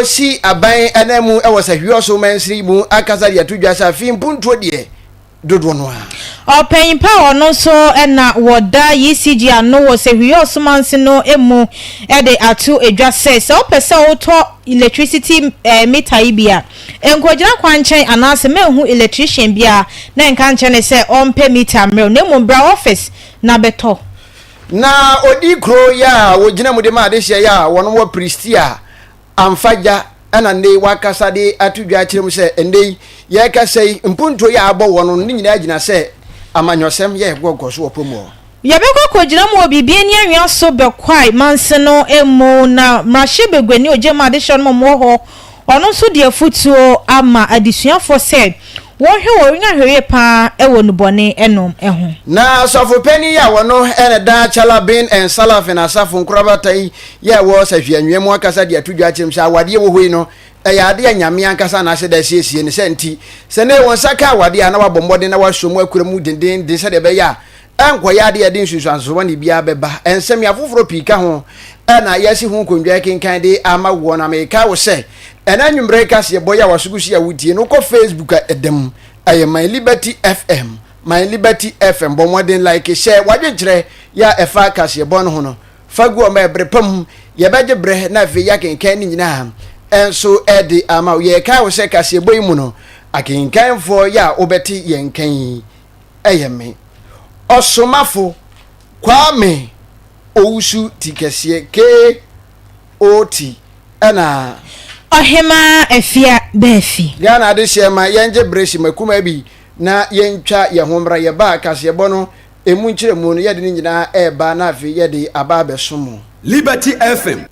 ɔsi aban ananmu wɔ Sahwiɔso mansini mu akasa de ato dwa sɛ afei mpuntuo deɛ dodoɔ no ara. Ɔpanyin pa a ɔno nso na wɔda ECG ano wɔ Sahwiɔso mansin no mu de ato dwa sɛ, sɛ wopɛ sɛ wotɔ electricity meter yi bi a, nkɔgyina kwankyɛn anaasɛ mɛnhu electrician biara na nka nkyerɛ no sɛ ɔmpɛ meter mmerɛ wo na mmom bra office na bɛtɔ. Na odi kuro yi a wɔgyina mu de ma adehyeɛ yi a wɔn wɔ Prestea amfa gya ɛna nnɛ yi wakasa de ato dwa akyerɛ mu sɛ ɛnnɛ yi yɛrekasa yi mpuntuo yi a abɔ wɔn no ne nyinaa gyina sɛ amanyɔsɛm yɛ ɛgoɔgoɔ so wɔ kurom hɔ. Yɛbɛkɔ akɔgyina mu wɔ biribi ani anwea so bɛkwae manse no mu na mmarahyɛbaguani Ogyam adehyeɛ no mmom wɔ hɔ Ɔno nso de afotuo ama adesuafoɔ sɛ wɔnhwɛ wɔn ahwɛyie pa ara wɔ nnubɔne nom ho. Na sɔfo panin yi a ɔno na ɛda Chalabin and Salafin asafo nkorabata yi yɛ wɔ Sahwi-Anwea mu akasa de ato dwa akyerɛ mu sɛ awadeɛ wɔ hɔ yi no ɛyɛ adeɛ a Nyame ankasa na ahyɛ da asiesie no sɛ nti sɛ nnɛ wɔn nsa ka awadeɛ a na wabɔ mmɔden na wasɔ mu akura mu dendeenden sɛdeɛ ɛbɛyɛ a Ɛnkɔyɛ ade a ɛde nsunsuanso bɔne biara bɛba. Nsɛm yi afoforo pii ka ho na yɛasi ho nkondwa rekenkan de ama woɔ. Na mekae wo sɛ, ɛnnɛ anwummere yi kaseɛbɔ yi a w'aso gu so yi a wotie no, wokɔ Facebook a, ɛda mu. Ɛyɛ My Liberty FM. My Liberty FM. Bɔ mmɔden like, hyɛ w'adwenkyerɛ yɛ a ɛfa kaseɛbɔ no ho no. Fa gu hɔ ma ɛbere pa mu yɛbɛgye berɛ na afei yɛakenkan ne nyinaa nso de ama wo. Yɛrekae wo sɛ kaseɛbɔ yi mu no, akenkanfoɔ yɛ a wobɛte yɛn nka yi ɛyɛ me. Ɔsomafo Kwame Owusu Tikɛseɛ, KOT, ɛna. Ɔhemaa Afia Baafi. Ghana adehyeɛ ma yɛngye bere hyema kumaa bi na yɛntwa yɛn ho mmra. Yɛba a, kaseɛbɔ no ɛmu nkyerɛmu no yɛde ne nyinaa ɛreba na afei yɛde aba abɛso mo. Liberty FM.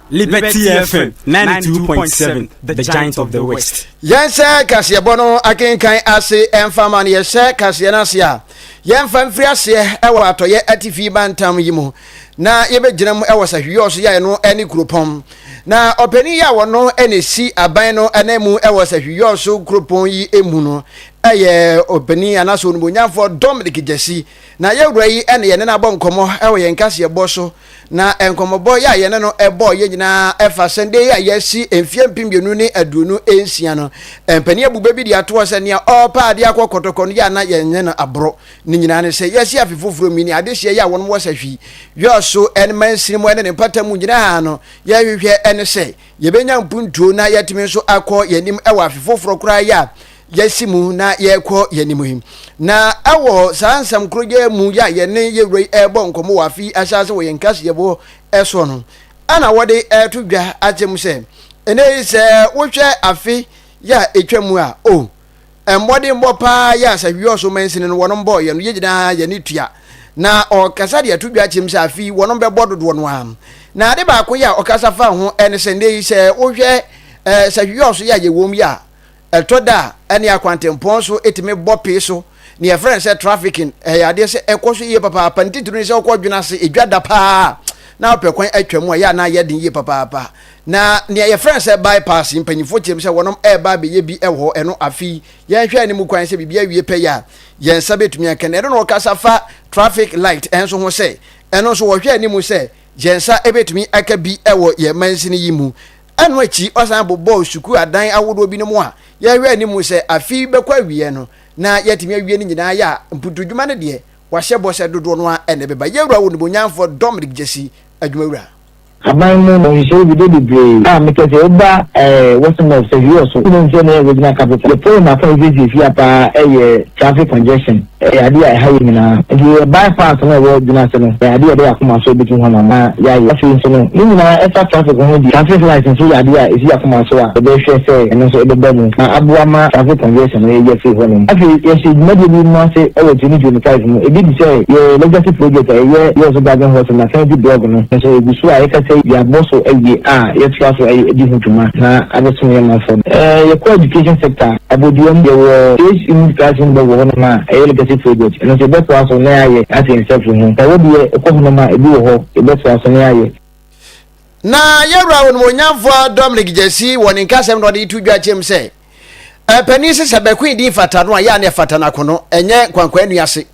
Liberty FM 92.7, the giant of the West. Yɛnhyɛ kaseɛbɔ no akenkan ase ɛmfa ma no. Yɛhyɛ kaseɛ no ase a, yɛmfa mfiri aseɛ ɛwɔ atɔyɛ atifi mantam yi mu na yɛbɛgyina mu ɛwɔ Sahwiyɔɔ so yɛ no ɛne kuropɔn. Na ɔpanin yi a wɔno ɛna esi aban no ɛnan mu ɛwɔ Sahwiyɔɔ so kuropɔn yi mu no ɛyɛ ɔpanin anaasɛ onimonyamfoɔ Dominic Gyasi. Na yɛwura yi ɛna yɛne no abɔ nkɔmmɔ ɛwɔ yɛn kaseɛbɔ so. Na nkɔmmɔbɔ yi a yɛne no bɔɔ yɛ nyinaa ɛfa sɛ ndɛ yi a yɛasi mfeɛ 2026 no, mpanin abu bɛ bi de ato hɔ sɛ nea ɔrepɛ adeɛ akɔ kɔtɔkɔ no yɛ a na yɛnyɛ no aborɔ. Ne nyinaa ne sɛ yɛasi afe foforɔ mu yi ne adehyeɛ yi a wɔnom wɔ sahwi, yɔɔso ne mansini mu ne ne mpata mu nyinaa no, yɛhwehwɛ ne sɛ yɛbɛnya mpuntuo na yɛatumi nso akɔ yɛn anim wɔ afe foforɔ koraa yi a yɛasi mu na yɛrekɔ yɛn anim yi. Na ɛwɔ saa nsɛm koro yi mu yi a yɛne yɛwura yi ɛrebɔ nkɔmmɔ wɔ afe yi ahyɛase wɔ yɛn kaseɛbɔ ɛsoɔ no, ɛna wɔde ɛreto dwa akyɛ mu sɛ ɛnɛ yi sɛ wohwɛ afe yi a ɛtwa mu a, o oh, mmɔdenbɔ paa yɛ a sɛ wiɔso mansini no wɔnom bɔɔ yɛn no yɛ nyinaa yɛne tua. Na ɔkasa de ato dwa akyɛ mu sɛ afe yi wɔnom bɛbɔ dodoɔ no ara. Na ade baako yɛ a ɔkasa fa ho ɛne sɛ nnɛ yi sɛ wohwɛ ɛɛ sɛ wiɔso yɛ a yɛwɔ mu yɛ a, Ɛtɔ da a, ɛne akwantempɔn so tumi bɔ pee so. Nea yɛfrɛ no sɛ trafficking, ɛyɛ adeɛ sɛ ɛkɔ so yie papaapa. Ne titiriw ne sɛ wokɔ dwene ase, edwa da paa a, na wopɛ kwan atwa mu a, ɛyɛ a na ayɛ den yie papaapa. Na nea yɛfrɛ no sɛ bypass, mpanyimfoɔ kyerɛ mu sɛ wɔnom ɛreba abɛyɛ bi wɔ hɔ, ɛno afe yi, yɛnhwɛ anim kwan sɛ biribi awie pɛyɛ a, yɛn nsa bɛtumi aka. Na ɛno na wɔkasa fa traffic light nso ho sɛ, ɛno nso wɔhwɛ anim sɛ yɛn nsa bɛtumi aka bi wɔ yɛn mansini yi mu. Ɛno akyi, ɔsan bobɔɔ sukuu adan ahodoɔ binom a yɛhwɛ anim sɛ afe yi bɛkɔ awieɛ no na yɛatumi awie no nyinaa yɛ a mputudwuma no deɛ, wɔahyɛ bɔ sɛ dodoɔ no ara na ɛbɛba. Yɛn Wura Onimuonyamfoɔ Dominic Gyasi, Adwumawura. Aban mu no nhyehyɛe bi dɛ bebree a mekɛ sɛ woba ɛɛ Western North sɛ hwi ɔso wonim sɛ ne regional capital yɛ problem baako a yɛsiesie fie ha paa ɛyɛ traffic congestion. Ɛyɛ adeɛ a ɛha yɛn nyinaa. Nti yɛ bypass no a ɛwɔ Dwene ase no, ɛyɛ adeɛ a ɛda yɛn akoma so a yɛbɛtu ho anamɔn na yɛayɛ. Afei nso no, ne nyinaa ɛfa traffic ho deɛ, traffic lights nso yɛ adeɛ a ɛsi yɛn akoma so a yɛbɛhwɛ sɛ ɛno nso ɛbɛba mu na aboa ma traffic congestion no yɛayi afiri hɔnom. Afei yɛhyɛ dwumadie bi mu ase wɔ 2025 mu, ebi te sɛ yɛn legacy project a ɛyɛ Yɛwɔ Garden House Maternity Block no nso ɛgu so a yɛkasa yi yɛabɔ so awie a yɛtoa so di ho dwuma na abɛsom yɛn manfoɔ no. Yɛkɔ education sector a, Abɔduam, yɛwɔ Six unit classroom block wɔ hɔnom a ɛyɛ legacy project, ɛno nso yɛbɛtoa so na yɛayɛ ate yɛn nsa afiri ho. Sɛ wo deɛ wokɔ hɔnom a, ebi wɔ hɔ, yɛbɛtoa so na yɛayɛ. Na yɛwura Onimuonyamfoɔ Dominic Gyasi wɔ ne nkasɛm na ɔde reto dwa kyerɛ mu sɛ, Panin se sɛ bɛko din fata no a, yɛ a na ɛfata no akono, ɛnyɛ nkwankwaanua ase.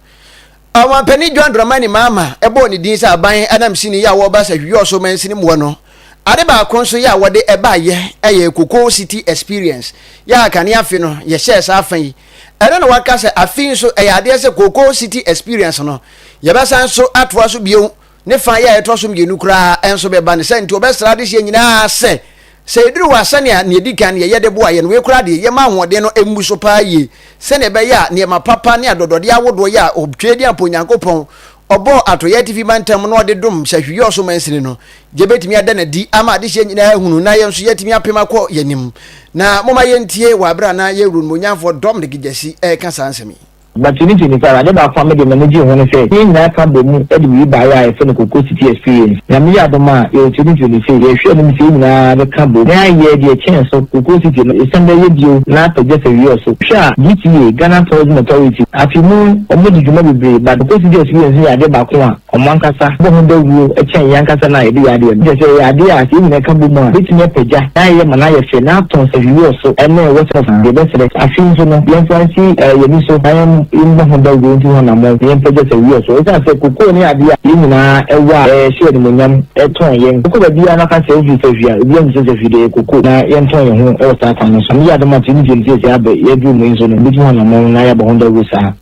Ɔmanpanin John Dramani Mahama bɔɔ ne din sɛ aban anamsini yi a wɔreba sɛ Hwiɔso mansini mmoa no. Ade baako nso yɛ a wɔde ɛbaeɛ yɛ Cocoa City Experience yɛ a kane afe no yɛhyɛɛ saa fa yi. Ɛno na wɔaka sɛ afe yi nso ɛyɛ adeɛ sɛ Cocoa City Experience no yɛbɛsan nso atoa so bio ne fa yɛ a ɛtɔ so mmienu koraa nso bɛba ne sɛ nti wɔbɛsra adehyeɛ nyinaa sɛ sɛ ɛduru hɔ a sɛnea nea ɛdi kan yɛyɛ de boa yɛn wei koraa deɛ yɛma ahoɔden no mmu so paa yie sɛnea ɛbɛyɛ a nneɛma papa ne adɔdɔdeɛ ahodoɔ yɛ a Ɔtweaduampɔ Onyankopɔn Ɔbɔɔ Atɔeɛ Atifi Mantam na ɔde dom Sahwi Ɔso mansini no, yɛbɛtumi ada no adi ama adehyeɛ nyinaa ahunu na yɛn nso yɛatumi apem akɔ yɛn anim. Na momma yɛntie wɔ aberɛ a na yɛn Wura Onimuonyamfoɔ Dominic Gyasi reka saa nsɛm yi. But 2025, ade baako a me deɛ m'ani gyee ho ne sɛ, yɛn nyinaa ka bɔ mu de biribi baeɛ a yɛfrɛ no Cocoa City Experience. Nyame yɛ adom a, yɛwɔ 2026, yɛhwɛ anim sɛ yɛn nyinaa bɛka bom na yɛayɛ deɛ ɛkyɛn so. Cocoa City no, yɛsan bɛyɛ bio na apagya sɛ wia so. Hwɛ a, GTA, Ghana Tourism Authority, afe mu wɔn di dwuma bebree but Cocoa City Experience no yɛ adeɛ baako a wɔn ankasa bɔ ho dawuro kyɛn yɛn ankasa no a yɛde yɛ adeɛ no. Kyerɛ sɛ ɛyɛ adeɛ a sɛ yɛn nyinaa ka bɔ mu a, ɛbɛtumi apagya na ayɛ ma no ayɛ fɛ na atɔn sɛ wia so ne Western of Yɛbɛsrɛ afe yi nso no yɛmfa nsi yɛn ani so na yɛmmɔ ho dawuro ntu ho anammɔn na yɛmpagya sɛ wia so. Ɛsiane sɛ cocoa ne adeɛ a yɛn nyinaa wɔ a ɛhyɛ animuonyam tɔn yɛn. Wokɔ baabiara na ka sɛ wofiri Sahwi a, obiara nim sɛ Sahwi deɛ ɛyɛ cocoa na yɛntɔn yɛn ho wɔ saa kwan no so. Nyame yɛ adom a 2026 abɛ yɛaduru mu yi nso no, yɛbɛtu ho anammɔn na yɛabɔ ho dawuro saa.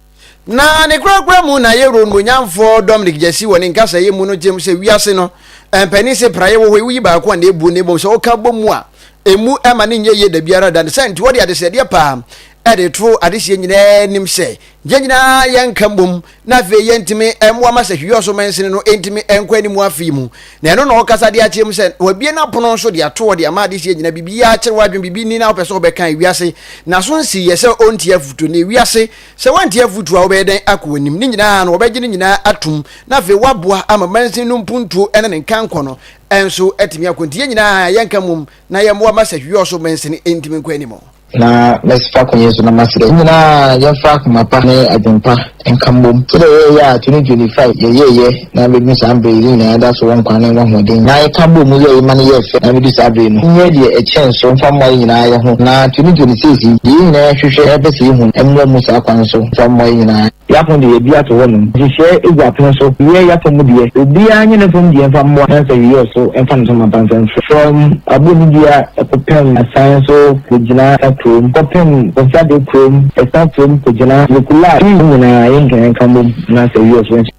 Na ne korakora mu na yɛwura Onimuonyamfoɔ Dominic Gyasi wɔ ne nkasɛeɛ mu no gyem sɛ wiase no mpanin se praeɛ wɔ hɔ yi woyi baako a na ebu na mmom sɛ woka bɔ mu a emu ɛma no nyɛ yie da biara da ne sɛ nti wɔde adesrɛdeɛ paa ɛde to adehyeɛ nyinaa anim sɛ yɛn nyinaa yɛnka mmom na afei yɛntumi mmoa ma sɛ hwiyɔ so mansini no ntumi nkɔ anim afe mu. Na ɛno na ɔkasa de akyerɛ mu sɛ wabie n'apono nso de ato hɔ de ama adehyeɛ nyinaa, biribiara kyerɛ w'adwene, biribi ni na wopɛ sɛ wobɛka ewiase, n'aso nsi yɛ sɛ ɔntie afotuo, na ewiase, sɛ woantie afotuo a wobɛyɛ dɛn akɔ w'anim? Ne nyinaa no wɔbɛgye ne nyinaa atom na afei woaboa ama mansini no mpuntuo ne ne nkankɔ no nso atumi akɔ. Nti yɛn nyinaa yɛnka mmom na yɛmmoa ma sɛ hwiyɔ so mansini ntumi nkɔ anim. Na mɛfa kwan yi so na masrɛ yɛn nyinaa yɛmfa akoma pa ne adwene pa nka mmom sɛdeɛ yɛyɛeɛ a 2025 yɛyɛeɛ na abɛduru saa berɛ yi, yɛn nyinaa da so wɔ nkwa ne wɔ ahoɔden na yɛka bɔɔ mu yɛeɛ ma no yɛɛ fɛ na abɛdu saa berɛ yi no, nyɛ deɛ ɛkyɛn so mfa mmoa yɛn nyinaa yɛ ho na 2026 yi, deɛ yɛn nyinaa hwehwɛ na yɛpɛ sɛ yɛhu no mmoa mu saa kwan so mfa mmoa yɛn nyinaa. Yɛapon deɛ yɛabue ato hɔ nom. Nhyehyɛɛ gu apono so. Yɛ yɛafa mu deɛ. Obiara nyɛ ne fam deɛ mfa mmoa na sɛ wiyɛ so mfa ne ntoma pa mfa mfiri. From Abonidua kɔpem Asan so kɔgyina Ɛsa kurom kɔpem Konsade kurom Ɛsa kurom kɔgyina Lukula ne nyinaa yɛn nyinaa nka mmom na sɛ wiyɛ so nhyɛ.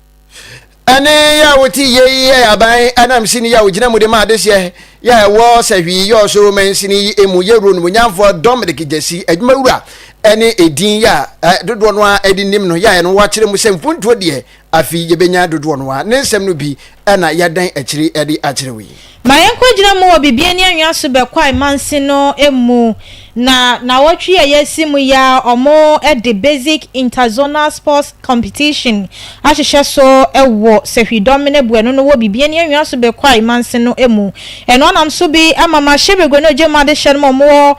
Ɛne yɛ a wote yie yi yɛ aban anamsini yi a ogyina mu de ma adehyeɛ yɛ a ɛwɔ Sahwi Yɔɔso mansini yi mu yɛ Wuro-Onimonyamfoɔ Dominic Gyasi adwumawura ne edin yɛ a dodoɔ no ara de nim no yɛ a ɛno wakyerɛ mu sɛ mpuntuo deɛ afe yi yɛbɛnya dodoɔ no ara ne nsɛm no bi na yɛadan akyiri de akyerɛ wo yi. Ma yɛnkɔgyina mu wɔ Bibiani Anwea so Bɛkwae mansin no mu na nawɔtwe a yɛasi mu yi ara wɔde Basic Interzonal Sports Competition ahyehyɛ so wɔ Sahwi Dɔmene Boanu no wɔ Bibiani Anwea so Bɛkwae mansin no mu. Ɛno anam so bi ama Mahyɛbagua ne Ogyemu Adehyɛ no ma wɔwɔ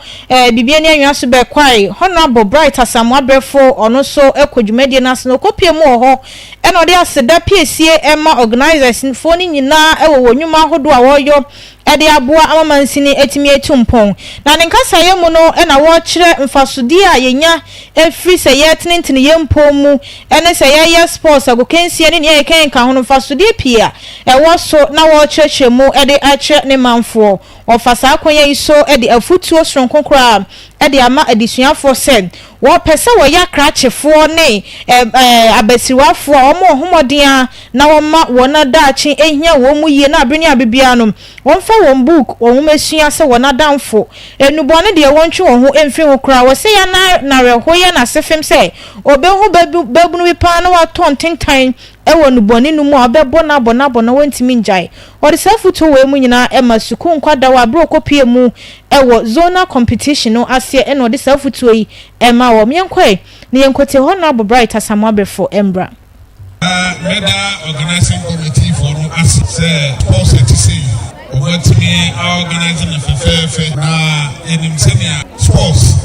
Bibiani Anwea so Bɛkwae Honourable Bright Asamoah Brɛfo ɔno nso kɔ dwumadie no ase na ɔkɔpue mu wɔ hɔ Ɛna ɔde aseda piesie ma organisers foɔ no nyinaa wɔ wɔn nnwuma ahodoɔ a wɔreyɔ de aboa ama mansini atumi atu mpɔn. Na ne nkasaeɛ mu no na wɔrekyerɛ mfasodeɛ a yɛnya firi sɛ yɛretenetene yɛn mpɔn mu ne sɛ yɛreyɛ sports, agokansie ne nea ɛkeka ho no mfasodeɛ pii a ɛwɔ so na wɔrekyerɛkyerɛ mu de akyerɛ ne manfoɔ. Wɔfa saa kwan yi so de afutuo soronko koraa de ama adesuafoɔ sɛ wɔpɛ sɛ wɔyɛ akrakyefoɔ ne abasiriwafoɔ a wɔwɔ ho mmɔden ara na wɔma wɔn daakye hia wɔn mu yie na abere ne abere biara no wɔmfa wɔn book, wɔn nwomasua sɛ wɔn adamfo. Nnubɔne deɛ wɔntwe wɔn ho mfiri ho koraa. Wɔsɛ yɛn na awerɛhoɔ yɛ n'asefem sɛ ɔbɛhu babunu bi paa na watɔ ntentan wɔ nnubɔne no mu a ɔbɛbɔ no abɔ no abɔ no wɔntumi ngyae. Wɔde saa afutuo wei mu nyinaa ma sukuu nkwadaa wɔ aberɛ ɔkɔpue mu wɔ zonal competition no aseɛ ɛna ɔde saa afutuo yi maa wɔn. Yɛnkɔ ɛ na yɛnkɔtie Honourable Bright Asamoah Brefo mmra. Na mɛda organising committee foɔ no ase sɛ sports a ɛte sei wɔatumi a organise no fɛfɛɛfɛ na yɛnim sɛnea sports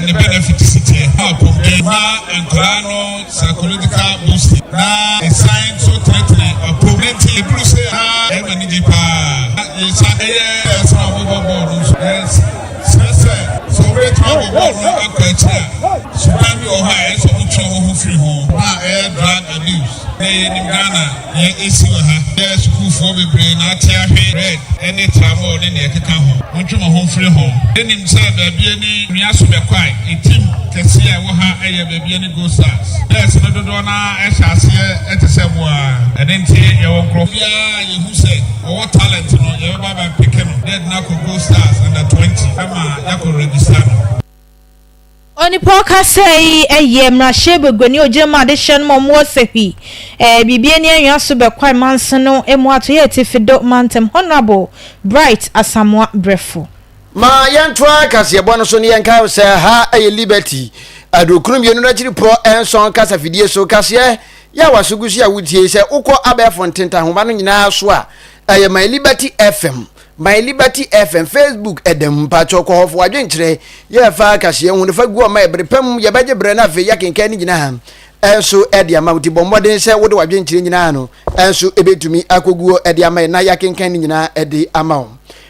ne benefit si teɛ ma apɔmuden ma nkwadaa no psychological boosting na ɛsan nso tenetene apɔm ne nti ɛduru sɛ na ɛyɛ ma anigye paa na yɛsan ɛyɛ ɛsɛ a wɔbɔ bɔɔl no nso ɛsrɛ sɛ sɛ wɔbɛtumi abɔ bɔɔl no akɔ akyiri a suban bi wɔ hɔ a ɛyɛ sɛ wɔtwe wɔn ho firi ho a ɛyɛ drug abuse. Nnɛ yɛnim Ghana nea ɛsi wɔ ha. Yɛ sukuufoɔ bebree na ate ahwe red ne tramol ne nea ɛkeka ho. Montwe mo ho mfiri ho. Yɛnim sɛ baabi ani Nua so bɛkwae. Team kɛseɛ a ɛwɔ ha yɛ baabi ani Gold Stars. Players no dodoɔ no ara hyɛ aseɛ te sɛ mo ara. Ɛno nti yɛwɔ nkorɔfoɔ biara a yɛhu sɛ ɔwɔ talent no yɛbɛba abɛpeke no na yɛde no akɔ Gold Stars under 20 ama yɛakɔ register no. Onipa a ɔkasa yi yɛ mmarahyɛbaguani a ɔgyina mu adehyɛ no ma wɔwɔ Sahwi, Biribi Ani Anwea So Bɛkwae Manso no mu Atoyɛ Atifi Do Mantam Honourable Bright Asamoah Brɛfo. Ma yɛntoa kaseɛbɔ no so na yɛnkae wo sɛ ha yɛ Liberty 92 no akyiri pɔ nson kasafidie so kaseɛ yɛ a waso gu so a wotie sɛ wokɔ abɛɛfo ntentahoma no nyinaa so a ɛyɛ My Liberty FM My Liberty FM Facebook ɛda mu mpakyɛw kɔ hɔ fa w'adwenkyerɛ yɛ fa kaseɛ ho no fa gu ɔma ɛbere pa mu yɛbɛgye berɛ na afei yɛakenkan ne nyinaa nso ɛde ama wo ti bɔ mmɔden sɛ wode w'adwenkyerɛ nyinaa no nso ɛbɛtumi akɔguo ɛde ama yɛ na yɛakenkan ne nyinaa ɛde ama wo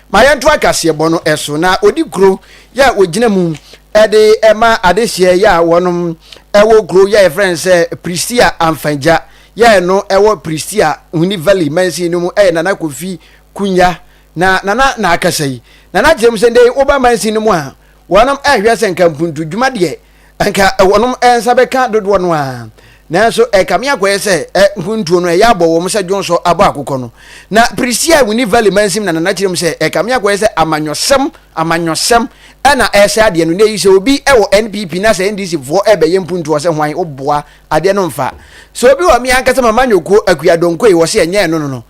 ma yɛnto akaseɛbɔ no ɛso na ɔdi kuro yɛ a ɔgyina mu ɛde ɛma adehyeɛ yɛ a wɔnom ɛwɔ kuro yɛ a yɛfrɛ no sɛ Pristia Amfangya yɛ ɛno ɛwɔ Pristia Huni Valley mansin no mu ɛyɛ Nana Kofi Kunya na Nana na akasa yi. Nana kyerɛ mu sɛ ndɛ yi woba mansin no mu a, wɔnom ɛhwɛ sɛ nka mpuntu dwuma deɛ nka wɔnom nsa bɛka dodoɔ no ara. Nanso ɛkame akɔyɛ sɛ mpuntuo no ɛyɛ abɔ wɔn sɛ dwonsɔ abɔ akokɔ no. Na Prisia Wini Valley mansin na Nana kyerɛ mu sɛ ɛkame akɔyɛ sɛ amanyɔsɛm amanyɔsɛm ɛna ɛsɛ adeɛ no. Ndɛ yi sɛ obi ɛwɔ NPP na sɛ NDC foɔ ɛbɛyɛ mpuntuo sɛ hwan woboa adeɛ no mfa. Sɛ obi wɔ me ankasa ma manyɔkuo Akua Donkoi wɔ sɛ ɛnyɛ ɛno no no.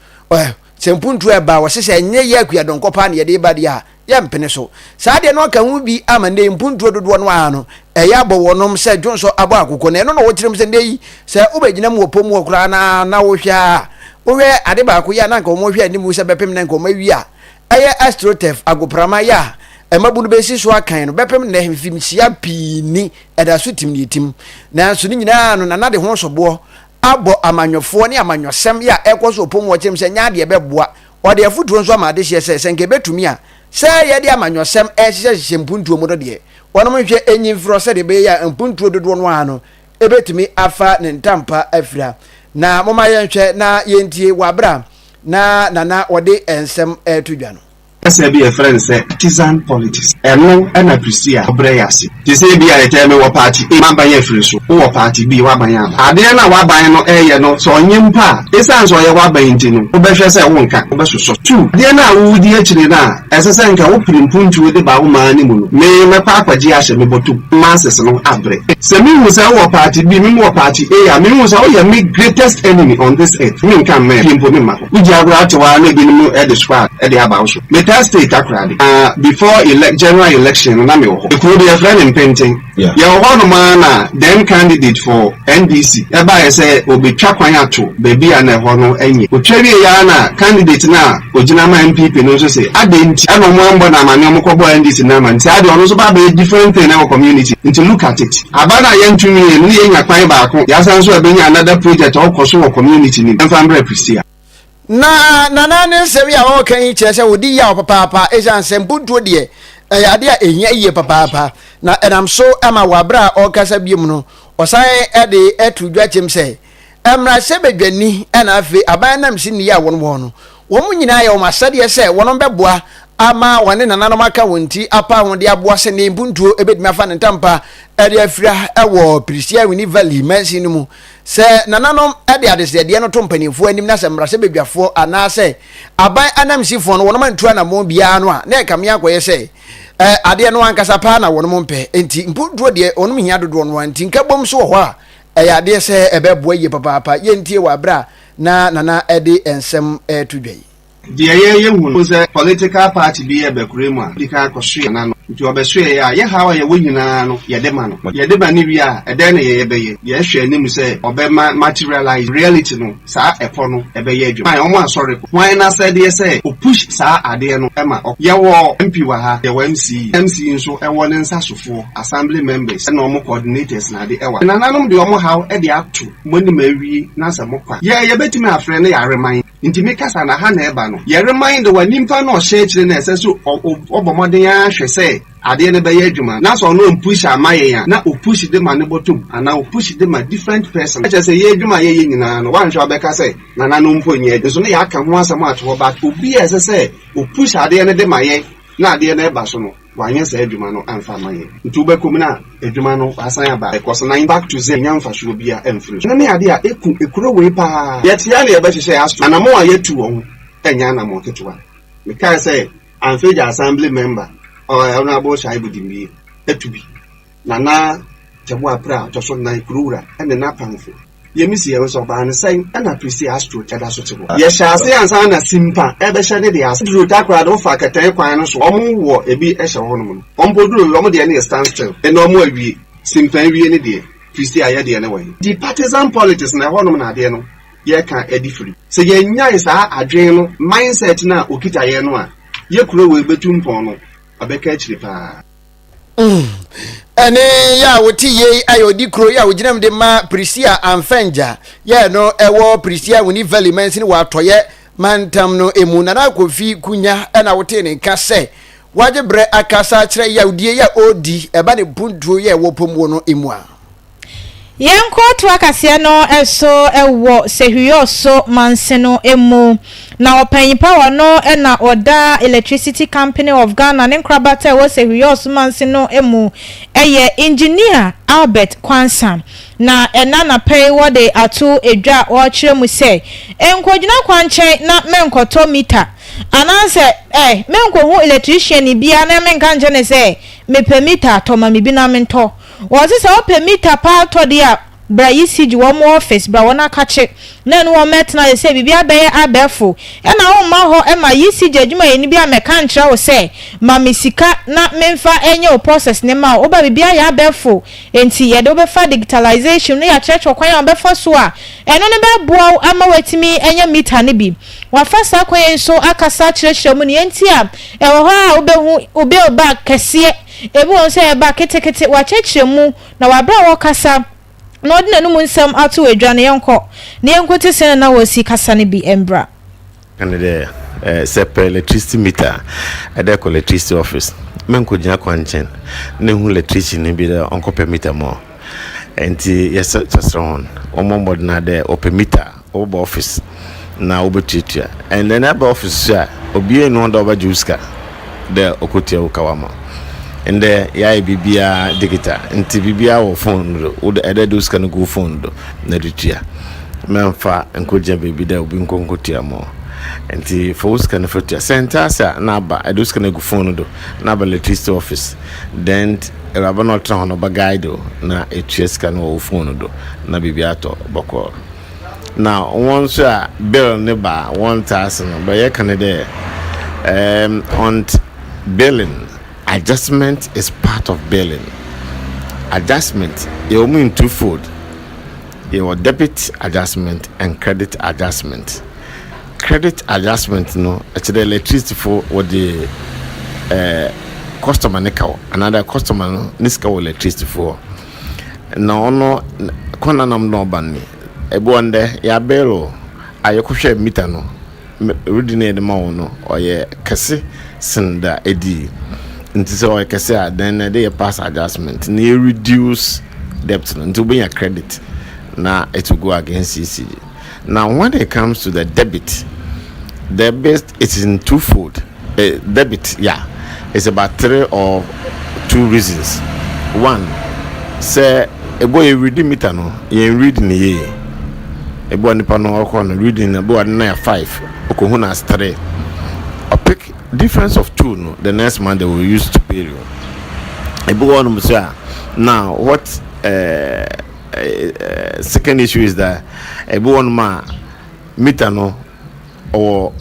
Sɛ mpuntuo ɛba a, wɔse sɛ ɛnyɛ yɛ Akua Donkor paa na yɛde reba deɛ a, yɛmpene so. Saa deɛ no aka ho bi ama nnɛ yi mpuntuo dodoɔ no ara no, ɛyɛ abɔ wɔnom sɛ dwonsɔ abɔ akokɔ. Na ɛno na wɔkyerɛ mu sɛ nnɛ yi, sɛ wobɛgyina mu wɔ pɔ mu hɔ koraa na na wohwɛ a, wohwɛ ade baako yi a na anka wɔhwɛ anim sɛ bɛpem na anka wɔawie a, ɛyɛ astroturf, agoprama yɛ a mmabunu bɛsi so akan no, bɛpem nnɛ mfimhyia pii ni, ɛda so tim deɛ ɛtim. Nanso ne nyinaa no, Nana de ho soboɔ abɔ amanyɔfoɔ ne amanyɔsɛm yɛ a ɛrekɔ so wɔ pɔ mu ɔkyerɛ mu sɛ nyɛ adeɛ ɛbɛboa. Ɔde afotuo nso ama adehyeɛ sɛ, sɛ nka ɛbɛtumi a, sɛ yɛde amanyɔsɛm rehyehyɛhyehyɛ mpuntuo mu no deɛ, wɔnom nhwɛ nyi mfiri hɔ sɛdeɛ ɛbɛyɛ a mpuntuo dodoɔ no ara no bɛtumi afa ne ntampa afira. Na momma yɛnhwɛ na yɛntie wɔ aberɛ a na Nana ɔde nsɛm reto dwa no. Kasa bi a yɛfrɛ no sɛ partisan politics, ɛno na Priscilla ɔbrɛ yɛ ase. Te sɛ ebia yɛtɛɛ mewɔ party A, m'aban afiri so, wowɔ party B, w'aban aba. Adeɛ no a w'aban no reyɛ no, sɛ ɔnyɛ mpo a, esiane sɛ ɔyɛ w'aban nti no, wobɛhwɛ sɛ wonka, wobɛsosɔ. Two, adeɛ no a woredi akyire no a ɛsɛ sɛ nka wopere mpuntuo de ba wo man no mu no, me mɛkɔ akɔgye ahyɛ me bɔtɔ mu, masses no abrɛ. Sɛ mehu sɛ wowɔ party B, me mewɔ party A a, mehu sɛ woyɛ me greatest enemy on this earth, menka mma fie mpo memma hɔ. Wogye agorɔ atew ara na ebinom de squad de aba wo so. Metaa stay Takoradi. Na before elec general election no na mewɔ hɔ. Kuro bi yɛfrɛ no Mpenten. Yɛwɔ hɔnom ara na then candidate for NDC baeɛ sɛ ɔbɛtwa kwan ato baabi a na ɛhɔ no nyɛ. Ɔtwa wieeɛ ara na candidate no a ɔgyina ma NPP no nso se adɛn nti na wɔn ammɔ no amaneɛ wɔkɔbɔɔ NDC no amaneɛ. Saa deɛ ɔno nso ba abɛyɛ different thing wɔ community nti look at it. Aba no a yɛnto nwie no ne yɛnya kwan baako, yɛasan nso abɛnya another project a ɔkɔ so wɔ community no mu. Yɛmfa mbrɛ Priscilla. Na Nana ne nsɛm yi a ɔreka yi kyerɛ sɛ ɔdi yaw papaapa ɛsiane sɛ mpuntuo deɛ ɛyɛ adeɛ a ɛhia yie papaapa na ɛnam so ma wɔ aberɛ a ɔrekasa biom no ɔsan de to dwa kyɛm sɛ mmarahyɛbadwani na afei aban anamsini a wɔn wɔ no wɔn nyinaa yɛ wɔn asɛdeɛ sɛ wɔn bɛboa ama wɔne nananom aka wɔn ti apa ho de aboa sɛ ne mpuntuo bɛtumi afa ne ntampa de afira wɔ Pirisia Wini Valley mansin no mu. Sɛ nananom de adesrɛdeɛ no to mpanimfoɔ anim na sɛ mmarahyɛbadwafoɔ anaasɛ aban anamsifoɔ no wɔnom antu anammɔn biara no a, na ɛkame akɔyɛ sɛ adeɛ no ankasa paa na wɔnom mpɛ. Enti mpuntuo deɛ wɔnom hia dodoɔ no ara nti nkabom nso wɔ hɔ a ɛyɛ adeɛ sɛ ɛbɛboa yie papaapa. Yɛntie wɔ aberɛ a na Nana de nsɛm reto dwa yi. Deɛ yɛ yɛ hu no sɛ political party bi yɛ bɛkore mu a, ɔdi kan kɔsoɛ n'ano. Nti ɔbɛsoɛɛ a, yɛ haw a yɛwɔ nyinaa no, yɛde ma no. Yɛde ma no wie a, ɛdɛn na yɛ yɛbɛyɛ? Yɛhwɛ anim sɛ ɔbɛma materialize reality no, saa ɛpɔ no ɛbɛyɛ adwuma. Fine, ɔmo asɔre kɔ. Hwan n'asɛdeɛ sɛ ɔpush saa adeɛ no ma ɔkɔ? Yɛwɔ MP wɔ ha, yɛwɔ MC. MC nso ɛwɔ ne nsasofoɔ, assembly members, ɛna ɔmo coordinators na ade ɛwɔ ha. Nananom de ɔmo haw de ato mo anim awie na sɛ mokɔ a, yɛ yɛbɛtumi afrɛ no yɛareman. Nti me kasa na ha na ɛba no. Yɛremind wa nimpa na ɔhyɛ akyire na ɛsɛ sɛ ɔbɔ mmɔden ara hwɛ sɛ. sɛ adeɛ no bɛyɛ adwuma na sɛ ɔno ɔmpush ama yɛn a, na ɔpush de ma ne bɔtɔm anaa ɔpush de ma different person. Kyerɛ sɛ yɛn adwuma a yɛyɛ nyinaa no, woanhwɛ a wobɛka sɛ nananom mpo nyɛ adwuma. Nso na yɛaka ho asɛm ato hɔ but obi a ɛsɛ sɛ ɔpush adeɛ no de ma yɛn na adeɛ no ɛba so no, wanyɛ saa adwuma no amfa amma yɛn. Nti wobɛkɔ mu na adwuma no asan aba ɛkɔ so na back to zero, yɛnnya mfasoɔ biara amfiri so. Ɛno ne adeɛ a ɛku ekuro wei paa. Yɛte ara na yɛbɛhyehyɛ yɛn aso. Anamɔn a yɛatu wɔ ho nyɛ anamɔn ketewa. Mekae sɛ Amfegya Assembly member, Honourable Shaibu Dimbie atu bi. Nana Teboah Prah a ɔtɔ so nan, Kurowura ne n'apamfo. Yemisi yɛn ho sɛ ɔbaa no sɛn na Prissy Astro da so te hɔ. Yɛhyɛ ase ansa na Simpa rebɛhyɛ ne deɛ ase. Duru Takoradi wofa Kɛtɛn kwan no so a, wɔn wɔ ebi hyɛ hɔnom no. Wɔn mpo duru wɔn deɛ no yɛ stand still. Ɛnna wɔn awie. Simpa awie ne deɛ, Prissy ayɛ deɛ no wɔ he? Nti partisan politics na ɛhɔnom na adeɛ no yɛreka de firi. Sɛ yɛnnyae saa adwene no, mindset no a okita yɛn no a, yɛ kuro wei bɛtu mpɔn no, ɔbɛka akyiri paa. Ɛne yɛ a wote yei ayɛ ɔdi kuro yi a wogyina mu de ma Prisia Amfɛngya yɛ no ɛwɔ Prisia Wuni Valley mansini wɔ atɔyɛ mantam no emu. Nana Kofi Kunya ɛna wotee ne nka sɛ wagye berɛ akasa akyerɛ yawdie yi a ɔredi ɛba ne mpuntuo yɛ ɛwɔ pɔmuo no emu a. Yɛnkɔ toa kaseɛ no so wɔ Sehwiɔso manse no mu. Na ɔpanyin pa ɔno na ɔda Electricity Company of Ghana ne nkorabata a ɛwɔ Sehwiɔso manse no mu yɛ Engineer Albert Quansah. Na ɛna anapa yi wɔde ato dwa a ɔrekyerɛ mu sɛ, Nkɔgyina kwankyɛn na menkɔtɔ mita anaasɛ eh, menkɔhu electrician biara na menka nkyerɛ no sɛ mepɛ mita tɔ ma me bi na mentɔ. Wɔse sɛ wopɛ mita paa tɔ deɛ a bra ECG wɔn office bra wɔn akakye na ɛne wɔn mɛtena ase sɛ biribi abɛyɛ abɛɛfo ɛna womma hɔ ma ECG adwumayɛni bi ammɛka nkyerɛ wo sɛ ma me sika na memfa nyɛ wo process no ma wo woba biribi ayɛ abɛɛfo enti yɛde wo bɛfa digitalization mu na yɛakyerɛkyerɛ wo kwan a wobɛfa so a ɛno no bɛboa wo ama woatumi anya mita no bi. Wafa saa kwan yi nso akasa akyerɛkyerɛ mu nea enti a ɛwɔ hɔ a wobɛhu wo bill bag kɛseɛ Ebi wɔ hɔ nso a ɛba ketekete, wakyerɛkyerɛ mu, na wɔ bere a ɔrekasa na ɔde n'anom nsɛm ato adwa no, yɛnkɔ na yɛnkote sɛnea na wɔsi kasa no bi mbra. Ka no dɛ, Sɛ epɛ electricity meter a, dɛ kɔ electricity office. Mennkogyina kwankyɛn na ehu electrician bi dɛ ɔnkɔpɛ meter mma wo. Ntsi yɛserɛ hɔn, wɔmbɔ mbɔdzen ara dɛ wɔpɛ meter a, Wɔbɛba office na wobetuatua and then aba office so a obiara nnyi hɔ dɛ ɔbɛgye wo sika dɛ okotua wo kaw ama wo. Ndɛ yɛayɛ biribiara digital ntsi biribiara wɔ phone no do, wo dɛ ɛdɛ de wo sika no gu wo phone do na edze tua. Mɛmmfa nnkɔgyina beebi dɛ obi nkɔ nkotua mma wo. Ntsi fa wo sika no fa tua. Sɛ nntse ase a na aba edze wo sika no egu phone no do na aba electricity office then ewuraba no a ɔtsena hɔ no ɔbɛ guide wo na etua sika no wɔ wo phone no do na biribiara atɔ bɔkɔɔ. Na hɔn so a bill no ba a wɔnntse ase no, bɛ yɛka no dɛ erm ont billing, adjustment is part of billing. Adjustment, yɛwɔ mu in two fold, yɛwɔ debit adjustment and credit adjustment. Credit adjustment no, kyerɛ dɛ electricity fo wɔdze eh customer ne kaw anaadɛ customer no ne sika wɔ electricity fo hɔ. Na ɔno kwan a nam do ɔba no ni, ebi wɔ ndɛ yɛaber o, a yɛkɔhwɛɛ meter no, reading a yɛdze ma wo no ɔyɛ kɛse sen dza edii. Ntsi sɛ ɔyɛ kɛse a then ɛde yɛ pass adjustment na yɛ reduce debt no, ntsi wobenya credit na it will go against ECG. Now when it comes to the debit, debit it is in two fold. Eh, debit, yeah, it's about three or two reasons. One, sɛ ebo yɛ reading meter no, yɛn read ne yie. Ebo nipa no ɔkɔ no reading no, ebo ade na yɛ five, okohu na as three. Ɔpick difference of two no, the next month they will use to pay you. Ebi wɔ nom so a, now what uh, uh, second issue is that ebi wɔ nom a meter no ɔwɔ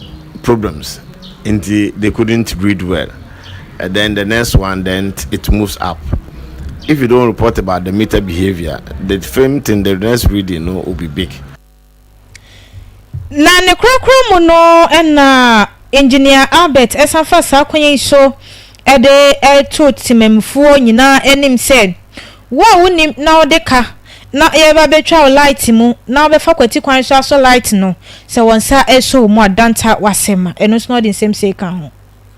problems nti they couldn't read well and then the next one then it moves up if you don't report about the meter behavior the same thing the next reading no will be big. Na ne korakora mu no na Engineer Albert san fa saa kwan yi so de to temammufoɔ nyinaa anim sɛ, Wo a wonnim na wode ka na yɛreba abɛtwa wo light mu na wobɛfa kwati kwan so asɔ light no, sɛ wɔn nsa sɔ wo mu a, danta w'asɛm ma. Ɛno nso na ɔde nsɛm sei ka ho.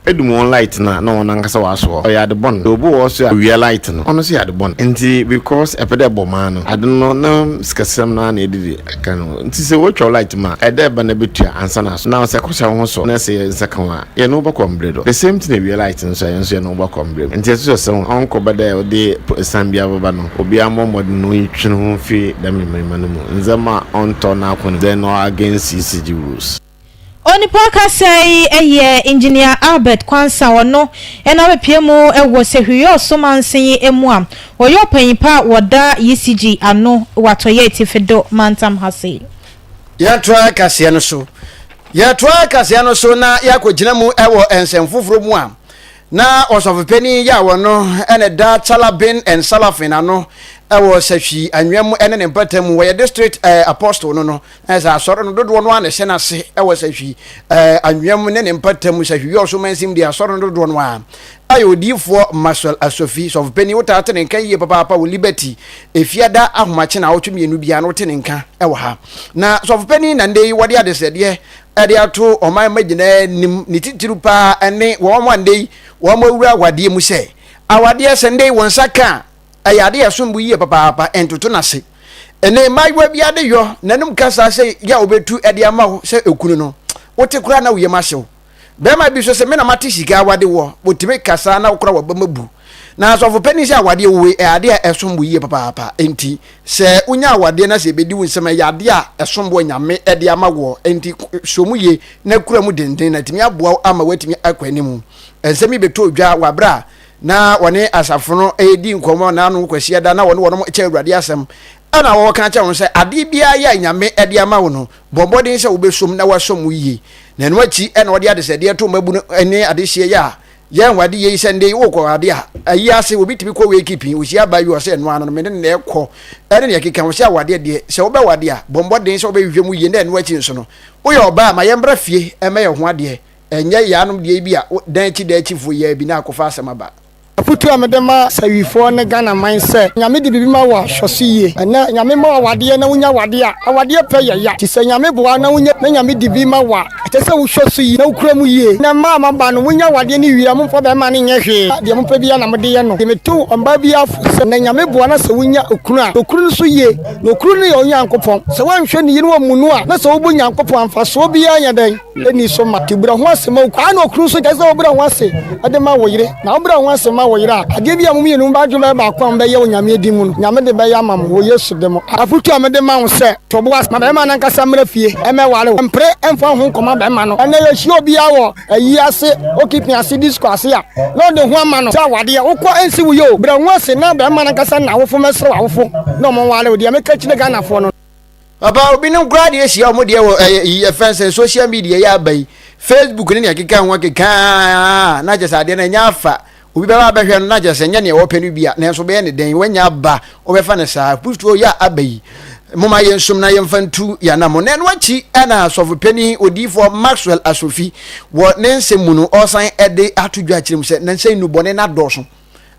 Edum wɔn light no a na wɔn ankasa wɔasɔ hɔ. Ɔyɛ ade bɔn. Obi wɔ hɔ so a owia light no, ɔno so yɛ ade bɔn. Ntsi because epɛ dɛ ebɔ man no, ade no ne sikasɛm no ara na edze ka no. Ntsi sɛ wotwa wo light mu a, ɛyɛ dɛ eba na ebetua ansa na asɔ. Na sɛ ekɔhyɛ woho sɔ na sɛ yɛn nsa ka wo a, yɛnye wo bɔkɔ mber do. The same thing ewia light no so a, hɛn so yɛnye wo bɔkɔ mber mu. Ntsi yɛsosɔ sɛ ɔnnkɔba dɛ ɔde esian biara bɛba no, obiara mbɔ mbɔdzen na ontwe no ho mfi dɛm mbrɛmba no mu. Ndzɛmba a ɔnntɔ n'akwan mu, then ɔyɛ against ECG rules. Onipa kasa yi yɛ Engineer Albert Quansah, ɔno na wabɛpue mu wɔ Sehwi-Yorso mansin yi mu a ɔyɛ ɔpanyin pa a wɔda ECG ano wɔ Atɔeɛ Atifi-Do mantam ha sei. Yɛntoa kaseɛ no so. Yɛtoa kaseɛ no so na yɛakɔgyina mu wɔ nsɛm foforɔ mu a na ɔsɔfopanin yi a wɔno na ɛda Chalabin and Salafin ano wɔ Sahwi anwea mu ne ne mpata mu, wɔyɛ district apostle no no, Na sɛ asɔre no dodoɔ no ara na ɛhyɛ n'ase wɔ sahwi ɛɛ anwea mu ne ne mpata mu sahwi yɛ ɔso mansim deɛ asɔre no dodoɔ no ara ayɛ odiyifoɔ Maxwell Asofi sɔfopanin wotaa te ne nka yie papaapa wɔ Liberty efiada ahomakye na awɔtwe mmienu biara no wote ne nka wɔ ha na sɔfopanin na ndɛ yi wɔde adesrɛdeɛ ɛde ato ɔman mma nyinaa anim ne titiriw paa ɛne wɔn a ndɛ yi wɔn awura awadeɛ mu sɛ awadeɛ sɛ ndɛ yi wɔn nsa ka a ɛyɛ ade a ɛsom bo yie papaapa ntoto n'ase Ɛnnɛ mmaayewa bi ade yɔ n'anom kasa sɛ yɛ a obetu de ama wo sɛ okunu no, wote koraa na wo yam ahyew. Barima bi nso sɛ me na mate sika awade wɔ, otumi kasa na wokora w'abam abu. Na asɔfo panyin sɛ awadeɛ wowei ɛyɛ ade a ɛsom bo yie papaapa. Enti sɛ wonya awadeɛ na sɛ ebedi wo nsam a ɛyɛ ade a ɛsom bo a Nyame de ama woɔ. Enti sɔ mu yie na kura mu denden na atumi aboa wo ama woatumi akɔ anim. Nsɛm yi bɛtɔɔ dwa wɔ aberɛ a na wɔne asafo no redi nkɔmmɔ n'ano Kwasiada na wɔne wɔn kyɛ Awurade asɛm. Ɛna wɔka kyerɛ wɔn sɛ adeɛ biara yɛ a Nyame de ama wo no, bɔ mmɔden sɛ wobɛsom na woasɔ mu yie. Na ɛno akyi ɛna ɔde adesɛdeɛ to mmabunu ne adehyeɛ yɛ a yɛn wade yei sɛ ndɛ yi wokɔ ade a ayi ase obi tumi kɔ wei keeping ohyia aba yi ɔsɛ ɛno ano no mene ne ɛkɔ ɛne ne ɛkeka ho sɛ awadeɛ deɛ sɛ wobɛwade a bɔ mmɔden sɛ wobɛhwehwɛ mu yie na ɛno akyi nso no woyɛ ɔbaa ma yɛmbra fie ɛmɛyɛ ho adeɛ Ɛnyɛ yaanom deɛ yi bi a dan akyi dan akyi foɔ yi bi na akɔfa asɛm aba. Afotu a mede ma Sawifoɔ ne Ghana man sɛ, Nyame de biribi ma wo a, hwɛ so yie. Ɛnnɛ, Nyame ma wo awadeɛ na wonya awadeɛ a, awadeɛ pɛ yɛ ya. Nti sɛ Nyame boa wo na wonya na Nyame de bi ma wo a, ɛsɛ sɛ wohwɛ so yie na wokura mu yie. Nnɛ mmaa a moaba no, monya awadeɛ no wie a, momfa bɛrima no nyɛ hwee. Deɛ mopɛ biara na mode yɛ no. Nti meto ɔbaa biara fo sɛ, nnɛ Nyame boa na sɛ wonya okunu a, hwɛ okunu no so yie. Na okunu no yɛ Onyankopɔn. Sɛ woanhwɛ no yie na woammu no a, na sɛ wobɔ Nyankopɔn a, mfasoɔ biara nyɛ dɛn? Nni so ma. Nti brɛ ho ase ma wo kunu. Saa na okunu nso, ɛsɛ sɛ wobrɛ ho ase de ma wo yere. Na wobrɛ wo ho ase ma wo yere a, adeɛ bi a mo mmienu mo adwene bɛyɛ baako a mobɛyɛ wɔ Nyame din mu no, Nyame de bɛyɛ ama mo wɔ Yesu de mu. Afotu a mede ma wo sɛ, to bo ase ma bɛrima no ankasa mmra fie mmɛware wo. Mpere mfa wo ho nkɔma bɛrima no. Ɛnnɛ yɛhyia obiara wɔ ayi ase, okipin ase, disco ase a, na ɔde ho ama no sɛ awadeɛ. Wokɔ a ɛnsi wo yie o. Brɛ wo ho ase na bɛrima no ankasa ne n'awofo mmɛsrɛ w'awofo na wɔnware wo. Deɛ meka kyerɛ Ghanafoɔ no. Papa obinom koraa deɛ ahyia wɔn deɛ wɔ ɛyɛ yi ɛfɛn sɛ social media yɛ aba yi Facebook ne nea ɛkeka ho akeka na kyɛ sɛ adeɛ no ɛnyɛ afa obi bɛba abɛhwɛ no na kyɛ sɛ nyɛ nea wɔpɛ no bi a nanso bɛyɛ ne dɛn wanya aba wɔbɛfa no saa pustuo yɛ aba yi moma yɛnsom na yɛmfa ntu yɛanamo na ɛno akyi ɛna asɔfo panin odiyifoɔ Maxwell Asofi wɔ ne nsɛm mu no ɔsan ɛde ato dwa akyerɛ mu sɛ nansɛ nnubɔne no adɔɔso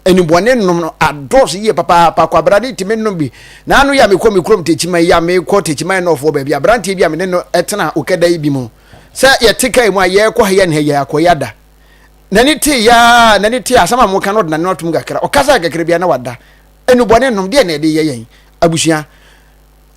Nnubɔne nom no adɔɔso yie papaapa. Kwabena de tumi nom bi. N'ano yi a mekɔ me kurom Techiman yi a mekɔ Techiman North wɔ baabi aberanteɛ bi a me ne no tena okada yi bi mu. Sɛ yɛte kaa mu a yɛrekɔ ha yɛ ne ha yɛ akɔ yɛ ada. N'ani te ya n'ani te asɛm a moka no ɔde n'ano atom kakra. Ɔkasa kakra bi a na wada. Nnubɔne nom deɛ na ɛde yɛ yɛn abusua.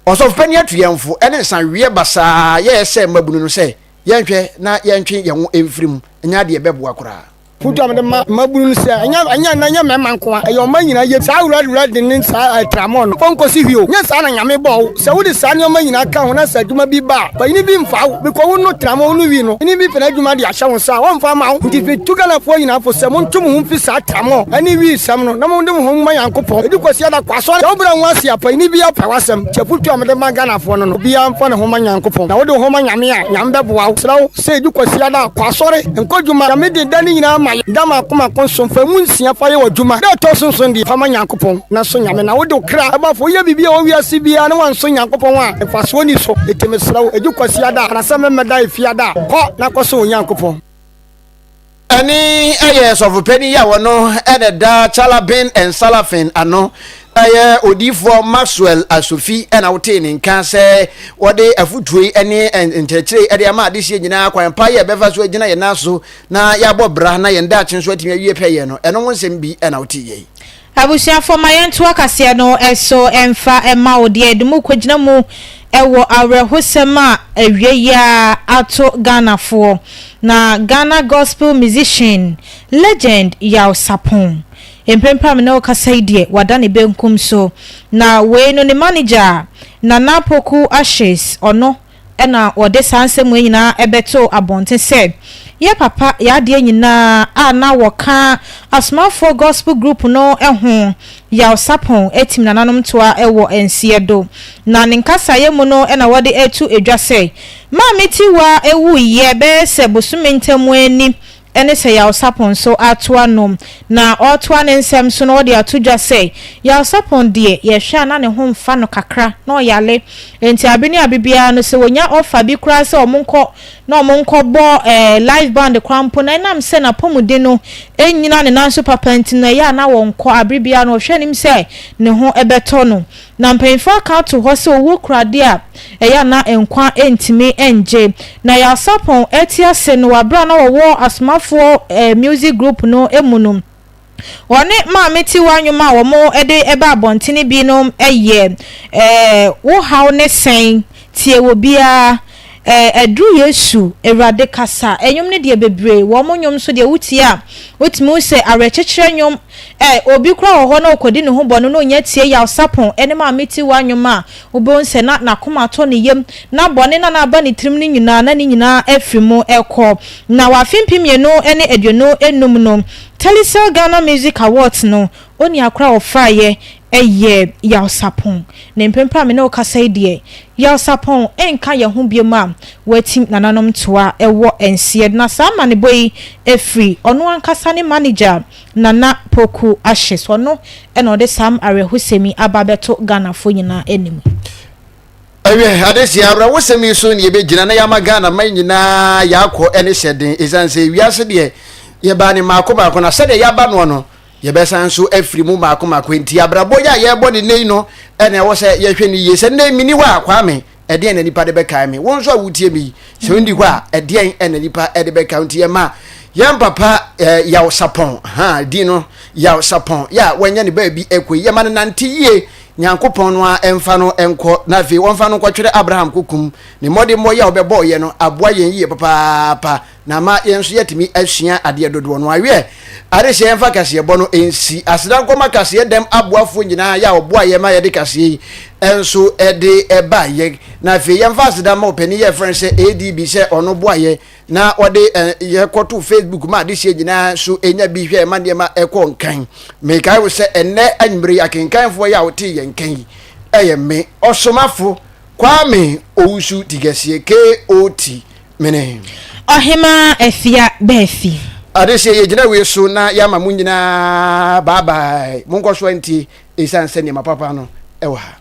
Ɔsɔfo panin atu yɛn fo ne nsaweɛ basaa yɛyɛ sɛ mmabunu no sɛ yɛnhwɛ na yɛntwe yɛn ho mfiri mu nyɛ adeɛ ɛbɛboa koraa. Afotu a mede ma mmabunu no sɛ, ɛnyɛ ɛnyɛ ɛnna ɛnyɛ mmarima nko ara, ɛyɛ ɔman nyinaa yɛ. Saa wura wura de ne saa tramɔɔ no, fa nkosi hwee o. Nyɛ saa na Nyame bɔɔ wo. Sɛ wode saa nneɛma nyinaa ka ho na sɛ adwuma bi ba a, panyini bi mfa wo. Bikɔ wo no tramɔɔ no wi no, panyini bi pɛ n'adwuma de ahyɛ wo nsa a, ɔmfa mma wo. Nti metu Ghanafoɔ nyinaa fo sɛ, monto mo ho mfi saa tramɔɔ ɛne wii sɛm no na mode mo ho mma Nyankopɔn. Ɛdu Kwasiada kɔ asɔre. Sɛ wobrɛ wo ho ase a, panyini bi apɛ w'asɛm. Nti afotu a mede ma Ghanafoɔ no no, obiara mfa ne ho mma Nyankopɔn. Na wode wo ho ma Nyame a, Nyame bɛboa wo. Mesrɛ wo sɛ ɛdu Kwasiada a, kɔ asɔre. Nkɔ dwuma. Nyame de da no nyinaa ma yɛn. Da mako mako nson, fa emu nsia fa yɛ w'adwuma. Da a ɛtɔ so nson deɛ, fa ma Nyankopɔn, na som Nyame. Na wode wo kra bɔ afɔre. Woyɛ biribi a ɛwɔ wiase biara na woansom Nyankopɔn a, mfasoɔ nni so. Enti mesrɛ wo, ɛdu Kwasiada anasɛ Memeda, Efiada a, kɔ na kɔsom wo Nyankopɔn. Ɛne yɛ sɔfopanin yi a ɔno na ɛda Chalabin and Salafin ano. Ɛyɛ Odiyifoɔ Maxwell Asofi na wotee ne nka sɛ wɔde afotuo yi ne nkyerɛkyerɛ yi de ama adehyeɛ nyinaa kwan pa yɛ bɛfa so agyina yɛn nan so na yɛabɔ bra na yɛn daakye nso atumi awie pɛyɛ no, ɛno ho nsɛm bi na wotee yei. Abusuafoɔ ma yɛntoa kaseɛ no so mfa mma wo deɛ yɛde mo rekɔgyina mu wɔ awerɛhosɛm a awia yi ara ato Ghanafoɔ na Ghana Gospel Musician Legend Yaw Sarpong Mprempren a me ne wo kasa yi deɛ, wada ne benkum so. Na wei no, ne manager, Nana Poku Ashes, ɔno na ɔde saa nsɛm wei nyinaa bɛtoo abɔnten sɛ, Yɛ papa, yɛ adeɛ nyinaa a na wɔka Asomafoɔ Gospel Group no ho, Yaw Sarpong atim nananom toa wɔ nseɛ do. Na ne nkasaeɛ mu no na wɔde reto dwa sɛ, Maame Tiwaa wuiɛ bɛyɛ sɛ bosome ntam ni ne sɛ Yaw Sarpong nso atoa nom. Na ɔretoa ne nsɛm so no ɔde ato dwa sɛ, Yaw Sarpong deɛ yɛhwɛ a na ne ho mfa no kakra, na ɔyare. Enti abe ne abe biara no sɛ wɔnya offer bi koraa sɛ wɔnkɔ na wɔnkɔbɔ eh, live band koraa mpo na ɛnam sɛ n'apɔmuden no nnyina ne nan so papa nti no ɛyɛ a na wɔnkɔ. Abere biara no ɔhwɛ anim sɛ ne ho bɛtɔ no. Na mpanyimfo aka ato hɔ sɛ owu kura ade a ɛyɛ a na nkwa ntumi nnye. Na Yaw Sarpong te ase no wɔ bere a na wɔwɔ Asomafoɔ Music Group no mu no, wɔne Maame Tiwa nnwom a wɔde ba abɔntene binom yɛ Wo Haw Ne Sɛn, Tie Obiara, Aduru Yesu, Awurade Kasa. Nnwom no deɛ bebree, wɔn nnwom nso deɛ wotie a, wotumi hu sɛ awerɛkyekyerɛ nnwom. Obi koraa wɔ hɔ na ɔkɔdi ne ho bɔne na ɔnya tie Yaw Sarpong ne Maame Tiwa nnwom a, wobɛhu sɛ na n'akoma atɔ ne yam, na bɔne no a na aba ne tirim no nyinaa, na ne nyinaa afiri mu kɔ. Na wɔ afe 2025 no, Telecel Ghana Music Awards no, onua koraa a ɔfraeɛ yɛ Yaw Sarpong. Na mprempren a me ne wo kasa yi deɛ, Yaw Sarpong nka yɛn ho biom a watim nananom toa wɔ nseɛ. Na saa amanebɔ yi firi ɔno ankasa ne manager Nana Poku Ashes, ɔno na ɔde saa awerɛhosɛm yi aba abɛto Ghanafoɔ nyinaa anim. Ɛwiɛ, adesua awerɛhosɛm yi so na yɛbɛgyina na yɛama Ghana man nyinaa yɛakɔ ne hyɛden, ɛsiane sɛ wiase deɛ yɛbaa ne mmaako mmaako na sɛdeɛ yɛaba noɔ no yɛbɛsan nso afiri mu mmaako mmaako. Nti abrabɔ yi a yɛrebɔ ne nnɛ yi no ɛna ɛwɔ sɛ yɛhwɛ no yie. Sɛ nnɛ yi menni hɔ a, Kwame, ɛdeɛn na nipa de bɛkae me? Wo nso a wotie me yi, sɛ wondi hɔ a, ɛdeɛn na nipa de bɛkae? Nti yɛma yɛn papa eh, Yaw Sapɔn, ha din no Yaw Sapɔn, yɛ a wanya ne baabi ɛkɔ yi, yɛma no nante yie, Nyankopɔn no a ɛmfa no nkɔ, na afei wɔmfa no nkɔtwere Abraham kokum. Ne mmɔdemmɔ yi a ɔbɛbɔɔyɛ no aboa yɛn yie papaapa. Na ama yɛn nso yɛatumi asua adeɛ dodoɔ no aweɛ. Adehyɛ yɛmfa kaseɛbɔ no nsi. Aseda nkɔma kaseɛ dɛm aboafoɔ nyinaa yɛ a wɔboa yɛn ma yɛde kaseɛ yi nso de ba yɛn. Na afei yɛmfa aseda ma ɔpanin yɛ frɛ no sɛ ADB sɛ ɔno boa yɛn na ɔde yɛ kɔto Facebook ma adehyeɛ nyinaa nso nya bi hwɛ ma nneɛma ɛkɔ nkan. Mekae wo sɛ ɛnnɛ anwummere yi akenkanfoɔ yi a wotee yɛn nka yi ɛyɛ me ɔsomafo Kwame Owusu Tigɛseɛ KOT. Mene. Ɔhemaa Afia Baafi. Adehyeɛ yɛgyina wei so na yɛama mo nyinaa bye bye. Monkɔ so ntie ɛsiane sɛ nneɛma papa no ɛwɔ ha.